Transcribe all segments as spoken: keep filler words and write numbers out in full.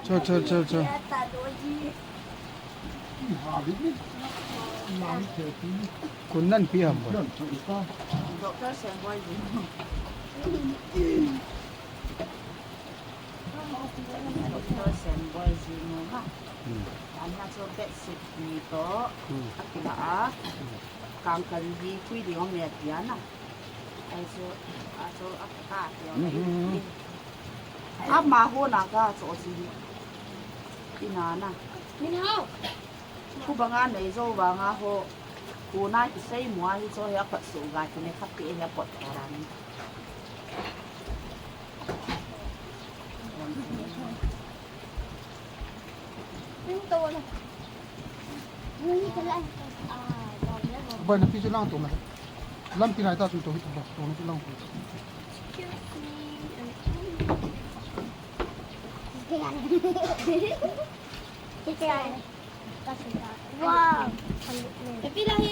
Cho, cho, cho, cho. Kun nan pi ham bo. Doctor Senboi ji. Doctor Senboi ji mo ha. Hmm. Ana cho bedsheet ni to. Hmm. Akila a. Kangkal ji pui di ong le tia na. Ai cho, a cho a ka tia. Hmm, hmm, hmm. Ama ho na ka cho si. Ina na. Min hao. Khu banga nei jo banga ho. Khu na ki sei mo a hi cho hi a pat su ga ki ne khat ki he pot ka ra ni. Boy, na pi chu lang to na. Lampi nai ta chu to hi to, to na chu lang to. Wow. Happy lahi.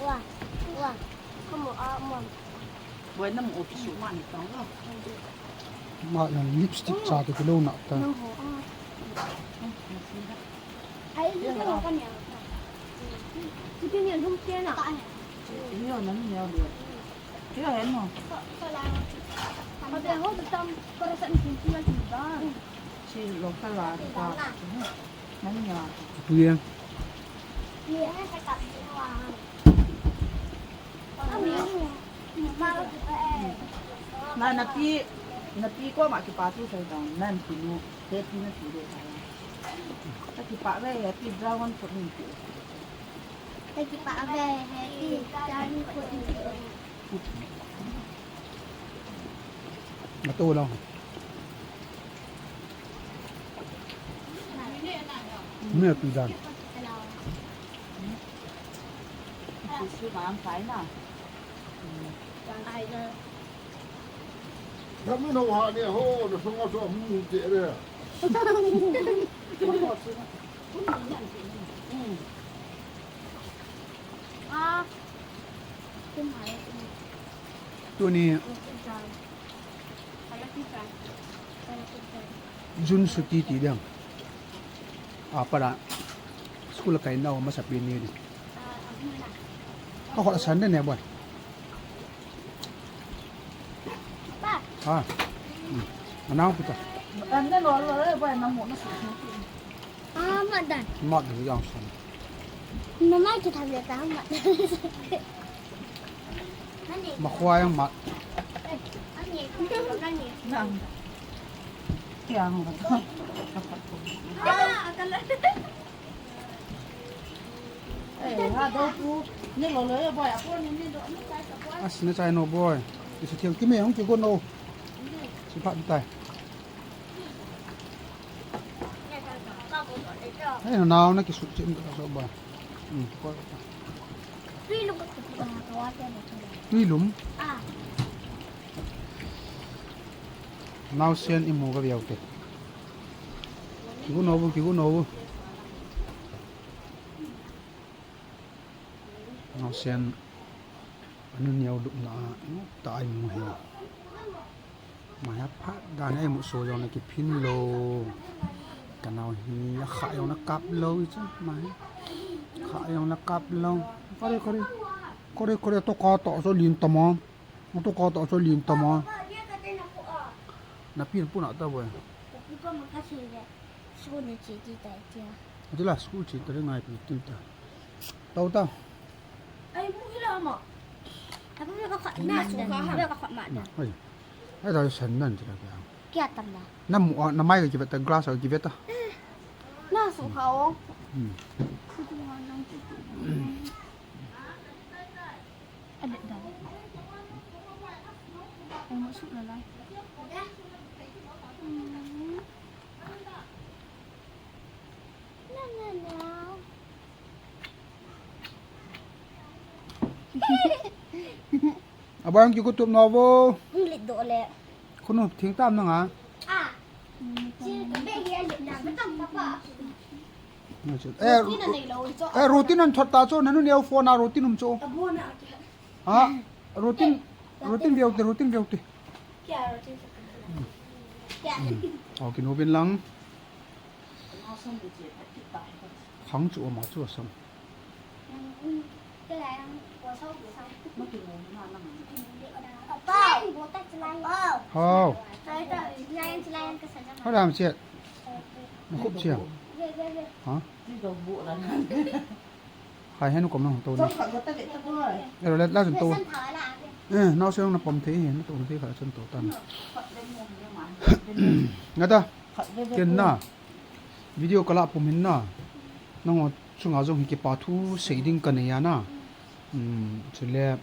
Wow. Wow. Kamu a mon. Boy, nam office ma ni tang la. Ma na lipstick cha to kilo na ta. Ai, ni ko ka ni. Ni ni lum ke na. Ni na ni ya. Kila hen mo. Abe ho tam korosan kin kila kin ba. Si lo kala ta. Nani ya. Tuya. Na, na pi, na pi ko ma ki pa tu sai ta. Nan pi nu. Te pi na pi de ta. Ta ki pa ve he pi dragon fruit ni pi. Ta ki pa ve he pi dragon fruit ni pi. Matoh lang. Mia tu dan. Kami na wa ni ho, na sunga so mu te re. Ah. Tuni June suti ti ding. Apa da school kai nau masa pi ni di. Ako Sunday ne boy. Ha. Hmm. Manau kita. Ande lo lo boy na mo na su. Ah, mat dan. Mat dan yang san. Namai kita beli tahu mat. Makhwa yang mat. Nang. Tiang. Ah, akan. Eh, ha do pu. Ni lo lo ya boy, apo ni ni do ni kai ka boy. As na chai no boy. Isi tiang kimi hong ki go no. Si phat tai. Hei, nao na kisut chin ka so ba. Hmm, ko. Tui lum. Naosen imu ka viau te. Kigu no bu, kigu no bu. Naosen anu neo lupna ta ai mu hi. Mai a phat dan a imu so jong le kiphin lou. Ka nao hi a kha jong le kap lou chu mai. Kha jong le kap lou. Kore, kore. Kore, kore, to ka to so lin tamo. To ka to so lin tamo. Na pin puna ta boy. School ni chi ti tai tia. Ati la school chi ta ngai pi tin ta. Tau ta. Ai, mu hi la ma. Apa ka kha na su kha ha ka kha ma da. Ai. Ai, ta san nan ti la ka. Kia tam da. Na mu, na mai ka ki beta glass ka ki beta. Na su kha o. Hmm. Ai, da. Ai, mu su la lai. Hmm. Abang ki kutup no bo. Lit do le. Kunu thing tam na nga. Ah. Eh, routine an thot ta chu, nanu neo phone a routine um chu. Ha, routine, routine viau te, routine viau te. Kya routine? Au kinu bin lang. Khang chu ama chu asam. Hao. Hao dam chiat. Nakhup chiat. Ha? Khai henu kom nang to ni. Ero let la chun to. Eh, nao se nang na pom thei hi, na to thei kha chun to tan. Ngata. Ken na. Video kala pum hin na. Nang o chunga jong hi kipa thu sei ding ka nei a na. Um, chule,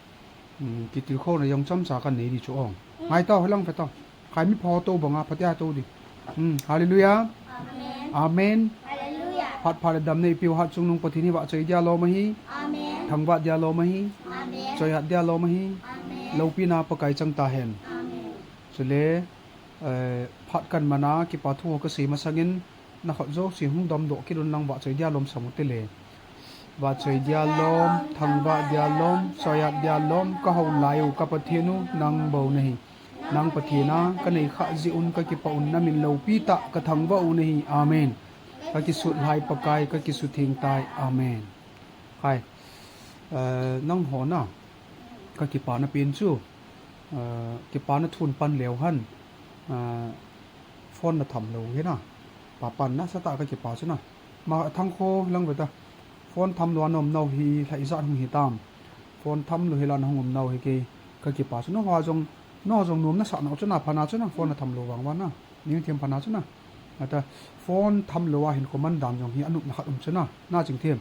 um, kitilkhouna jong chomcha ka nei di chu ong. Ngai tao, helang fe tao. Khai mi pha to banga phatia to di. Um, hallelujah. Amen. Amen. Hallelujah. Phat pha le dam nei piu Hatchungnung Pathen hi vahchoi dia lom ahi. Amen. Thangvah dia lom ahi. Amen. Choihat dia lom ahi. Amen. Loupina Pakai chang ta hen. Amen. Chule, eh, phat kan mana kipa thu ka sei masangin, na khut jouse hung dam doh kit un lang vahchoi dia lom sam u te le. Vahchoi dia lom, thangvah dia lom, choihat dia lom, ka hou lai u ka Pathen u, nang bou na hi. Nang Pathen a, ka nei kha jeh un ka kipa un na min loupi ta, ka thangvah u na hi. Amen. Ka kisut lai Pakai, ka kisutheng tai. Amen. Khai, eh, nang ho na, ka kipa na pen chu, eh, kipa na thun pan leu han, eh, phone na tham lou hi na, pa pan na sa ta ka kipa chu na. Ma thang kho lang ve ta. Phone tham lou a na um nau hi, lha ijat hung hi tam. Phone tham lou hi la na hung um nau hi kei, ka kipa chu. Nang ho jong, nang ho jong nom na sa nau chu na, pha na chu na, phone na tham lou vang vang na. Ning thiam pha na chu na. Ata phone tham lou a hin ko man dan jong hi anop na khat um chu na. Na ching thiam.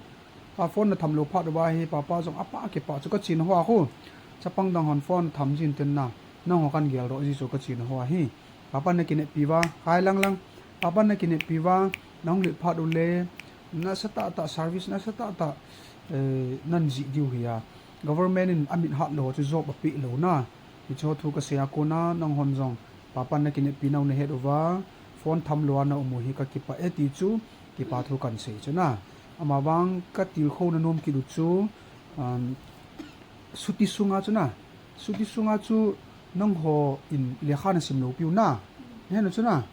A phone na tham lou phat uva hi, papa jong apa kipa chu ka china ho a khu. Chapang dang hon phone tham jin ten na. Nang ho kan gel ro ji chu ka china ho a hi. Papa na kinepi va, khai lang lang. Papa na kinepi va, nang lit phat u le. Na sa ta ta service, na sa ta ta, eh, nan ji diu hi a. Government in a mit hat lou chu job a pe lou na. Hi chu thu ka sei a kona, nang hon jong. Papa na kinepi nau na het uva, phone tham lou a na um u hi ka kipa e ti chu, kipa thu kan sei chu na. Ama vang ka tilkhouna nom kit u chu, um, suti sunga chu na. Suti sunga chu nang ho in lekha na sim lou piu na. Na het u chu na.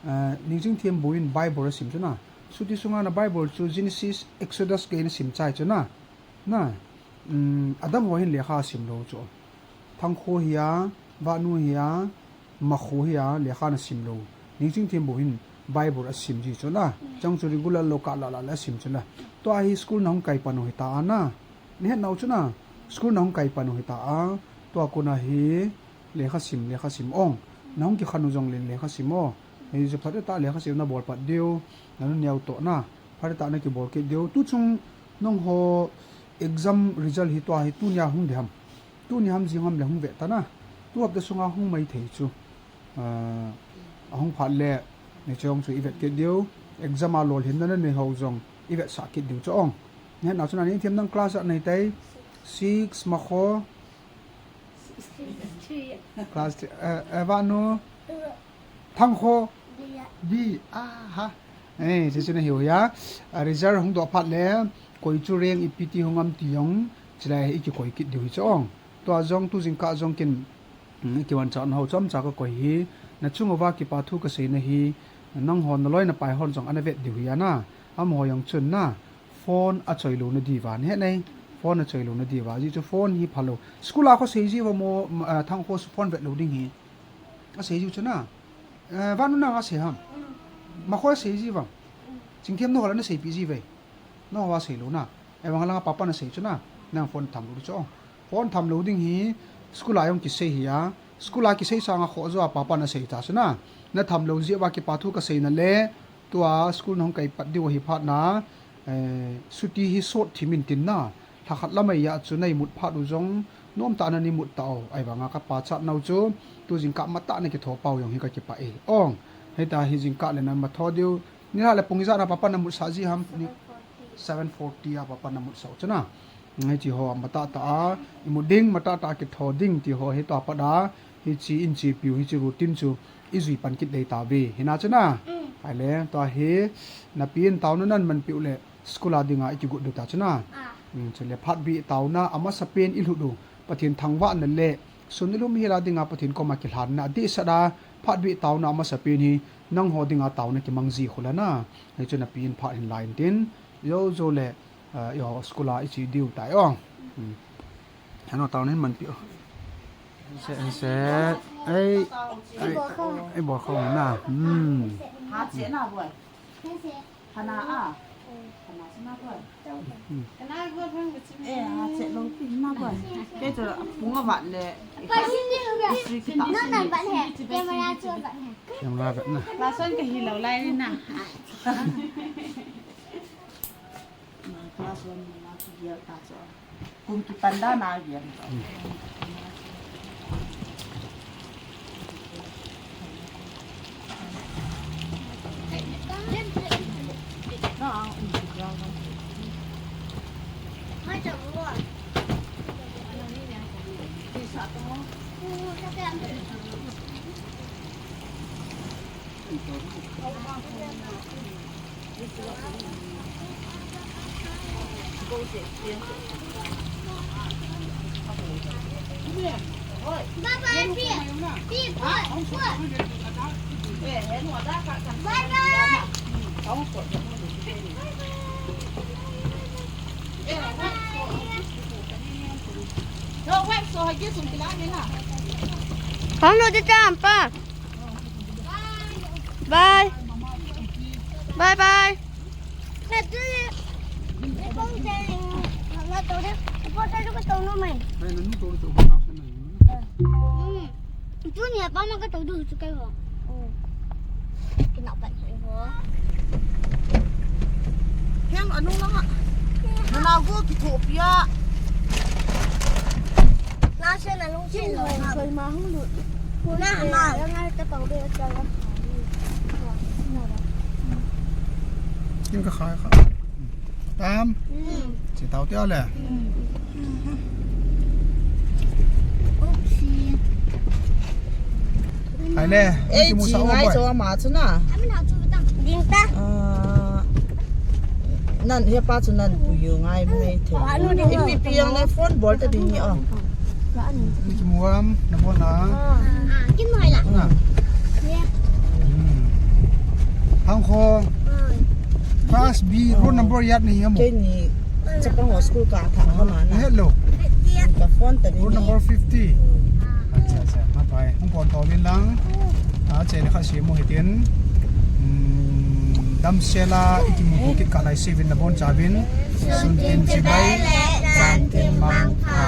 Uh, Ningching Thembu in Bible a sim chu na. Suti sunga na Bible chu Genesis, Exodus kei na sim chai chu na. Na, um, Adam ho hin lekha a sim lou chu. Thangkho hi a, Vahnu hi a, Makho hi a, lekha na sim lou. Ningching Thembu hin Bible a sim ji chu na. Chang chu regular lou ka la la la sim chu na. Tua hi school na hung kai pan u hi ta a na. Ni het nau chu na. School na hung kai pan u hi ta a. Tua kona hi lekha sim, lekha sim ong. Na hung kikhen u jong le lekha sim o. Hi chu phat ta lekha sim na bol pat diu. Na nu neo to na. Phat ta na kibol kit diu. Tu chung nang ho exam result hi tua hi tunia hung di ham. Tuni ham jing ham le hung ve ta na. Tu hapta sunga hung mai thei chu. Ah, a hung phat le, ni chong chu i vet kit diu. Exam a lolhinna na nei ho jong i vetsah kit diu chu ong. Ni het nau chu na Ningthem nang class a nei tai. Six, Makho. Class three, eh, eh, Vahnu. Thangkho. B, aha. Eh, chu chu na hiu hia. A result hung doh phat le, koi chu rank ipi ti hung am ti jong, chulai hi i kikoi kit diu hi chu ong. Tua jong tu jingkah jong ken, hmm, i kivan cha na ho chomcha ka koi hi. Na chung uva kipa thu ka sei na hi, nang hon na loi na pai hon jong ana vet diu hi a na. Amaho jong chun na. Phone a choi lou na diuva, ni het nai. Phone a choi lou na diuva. Ji chu phone hi pha lou. School a kho sei ji uva mo, ah, Thangkho phone vet lou ding hi. A sei ji chu na. Eh, Vahnu nang a sei ham. Makho a sei ji uva. Chingthem na ho la na seipi ji uve. Na ho a sei lou na. Eh, vang lang a papa na sei chu na. Nang phone tham lou di chu. Phone tham lou ding hi. School a jong kisei hi a. School a kisei sanga kho jo a papa na sei ta chu na. Na tham lou ji uva kipa thu ka sei na le. Tua school na hung kai pat diu hi phat na, eh, suti hi sot thim in tin na, lha khat lamai a chu na imut phat u jong, nom ta na ni mut ta o, ai vanga ka pachat nau chu, tu jingkah matah na kitho pau jong hi ka kipah e. Ong, hita hi jingkah le na matho diu, ni la le pung ijat na papa na mut sa ji ham, ni seven forty a papa na mut sa u chu na. Ngai chi ho a matah tah a, imut ding matah tah a kitho ding ti ho hi tua pat a, hichi in chi piu, hichi routine chu i jui pan kit dei ta ve. Hina chu na. Mm. Ai le, tua hi, na pi in tauna nan man piu le, school a dinga i kigut diu ta chu na. Ah. Mm, chu le phat bi tauna, amasa pen i lhut u, Pathen thangvah na le, sun i lhum hi la dinga Pathen koma kilhan na, di sa da, Phat bih taona amasapen hi nangho dinga taona kimang ji khu la na. Hichu napi in phat hin la intin. Jou jou le, ah, eiho school a iche diu tai o. Hmm. Heno taona hin manpi o. Se, se. Ei, ei, ei, bol kho na. Hmm. Ha che na boi. Hana a. Hana che na boi. Hmm. Hana boi, hang che. Eh, ha che lo pi na boi. Kei chu pung a vat le. Sri kita. No, no, but here, camera chu but here. Camera but na. Class one ka hi lo lai na. Class one na kigel ta chu. Kum kipan dan a gel ta. Bye bye, Pia. Pia, bye. Bye bye. Hong lo de cham pa. Bye. Bye bye. Tunia pa ma ka tau du chu kai ho. Kinau pai ho. Hiang anu langa. Nana go ki tho pia. Na se na lung chen lo. Koi ma hung lu. Na ma. Ngai ka tau de ka la. Kin ka khai kha. Tam. Che tau tia le. Hai le. Ei, kimu sa chi ngai boi. Cho ma chu na. Ding ta. Ah, nan he pa chu nan pu yu ngai mai the. Ipi pi yang le phone bol ta ding ni o. Ni kimu am na bon na. Ah, kin mai la. Na. Hmm. Hang kho. Class B, roll number yat ni amu. Kei ni chapang ho school ka tha ho ma na. Hello. Ka phone ta ni. Roll number fifty. Acha, acha. Ma pai. Hung pon to min lang. A che ni kha si mu hitin. Hmm, damsel a ikimu kit ka lai sivin na bon chavin. Sun tin chibai le jan tin mang pha.